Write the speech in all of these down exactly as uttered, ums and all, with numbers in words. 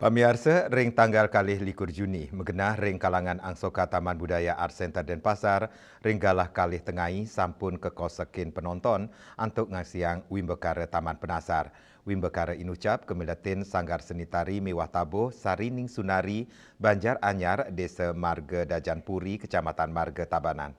Pamiarsa, ring tanggal kalih likur Juni, magenah ring kalangan angsoka Taman Budaya Art Center Denpasar, ring galah kalih tengai sampun kakosekin penonton antuk ngaksiang wimbakara Taman Penasar. Wimbakara inucap kamiletin Sanggar Seni Tari miwah Tabuh Sari Ningsunari, Banjar Anyar, Desa Marga Dajanpuri, Kecamatan Marga Tabanan.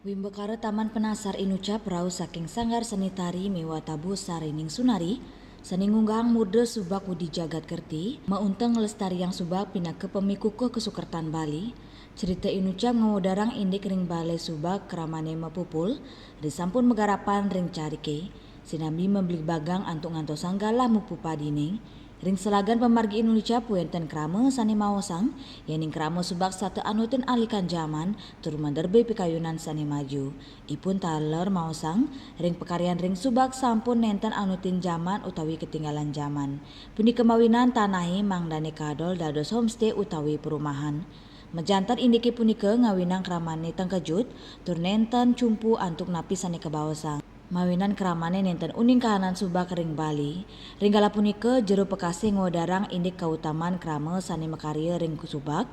Wimbakara Taman Penasar inucap rauh saking Sanggar Seni Tari miwah Tabuh Sari Ningsunari, sane ngunggahang murda Subak Widi Jagat Kerti, maunteng nglestariang subak pinaka pamikukuh kasukertan Bali. Crita inucap ngawedarang indik ring Balai Subak kramane mapupul, risampun magarapan ring carike, sinambi mabligbagang antuk ngantosang galah mapupadining. Ring salagan pamargi inucap wenten krama sane maosang, yening krama subak setata anutin alikan jaman, tur manderbe pikayunan sane maju. Ipun taler maosang, ring pakaryan ring subak sampun nenten anutin jaman utawi ketinggalan jaman. Punika mawinan tanahe mangdane kadol dados homestay utawi perumahan. Majanten indike punika ngawinang kramane tengkejut, tur nenten cumpu antuk napi sane kabaosang. Mawinan kramane nenten uning kahanan subak ring Bali. Ring galah punika, jero pakasih ngwedarang indik kautaman krama sane makarya ring subak,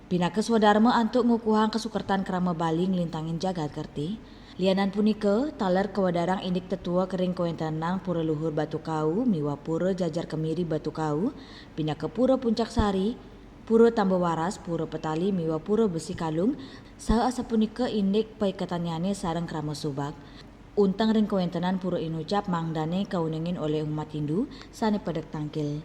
pinaka swadarma antuk ngukuhang kasukertan krama Bali nglintangin jagat kerti. Lianan punika, taler kawedarang indik tetuek ring kawentenan Pura Luhur Batu Kau miwah Pura Jajar Kemiri Batu Kau, pinaka Pura Puncak Sari, Pura Tamba Waras, Pura Petali miwah Pura Besi Kalung, saha asapunika indik paiketannyane sareng krama subak. Unteng ring kawentenan pura inucap mangdane kauningin olih umat Hindu sane pedek tangkil.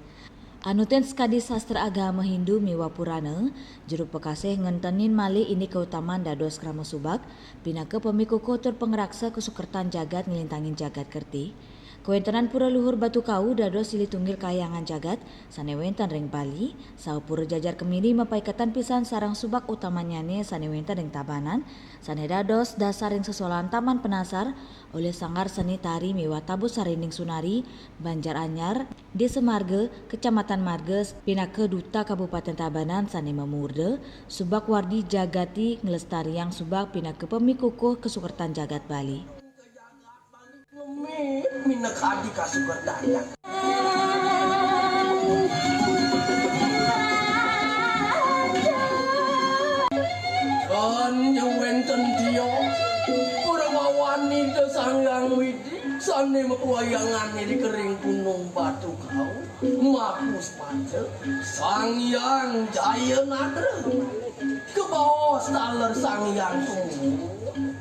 Anutin sakadi sastra agama Hindu miwah Purana, jero pakasih ngentenin malih indik kautaman dados krama subak, pinaka pamikukuh tur pangraksa kasukertan jagat nglintangin jagat kerti. Kawentenan Pura Luhur Batu Kau dados silih tunggil kahyangan jagat sane wenten ring Bali, saha Pura Jajar Kemiri mapaiketan pisan sareng subak utamannyane sane wenten ring Tabanan, sane dados dasar ring sesolahan Taman Penasar, olih Sanggar Seni Tari miwah Tabuh Sari Ningsunari, Banjar Anyar, Desa Marga, Kecamatan Marga, pinaka Duta Kabupaten Tabanan sane mamurda, Subak Wardi Jagati nglestariang subak pinaka pamikukuh kasukertan jagat Bali. Minakadi kasukertan. Kan yen wenten dia, Purbawan Ida Sang Hyang Widi, sane makuwayangan iri kering Gunung Batu Kau, mapuspata, Sang Hyang Jaya Nadra, kabaos taler Sang Hyang Tumurun.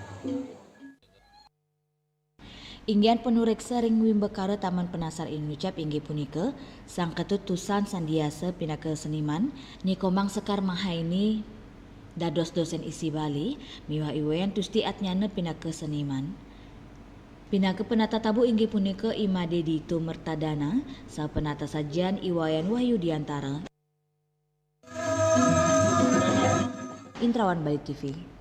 Inggihan panureksa ring wimbakara Taman Penasar inucap inggih punika, Sang Ketut Tusan Sandiasa pinaka seniman, Ni Komang Sekar Mahaini dados dosen isi Bali, miwah I Wayan Tusti Atnyana pinaka seniman. Pinaka penata tabuh inggih punika I Made Dito Mertadana, saha penata sajian I Wayan Wahyu Diantara. Indrawan Bali T V.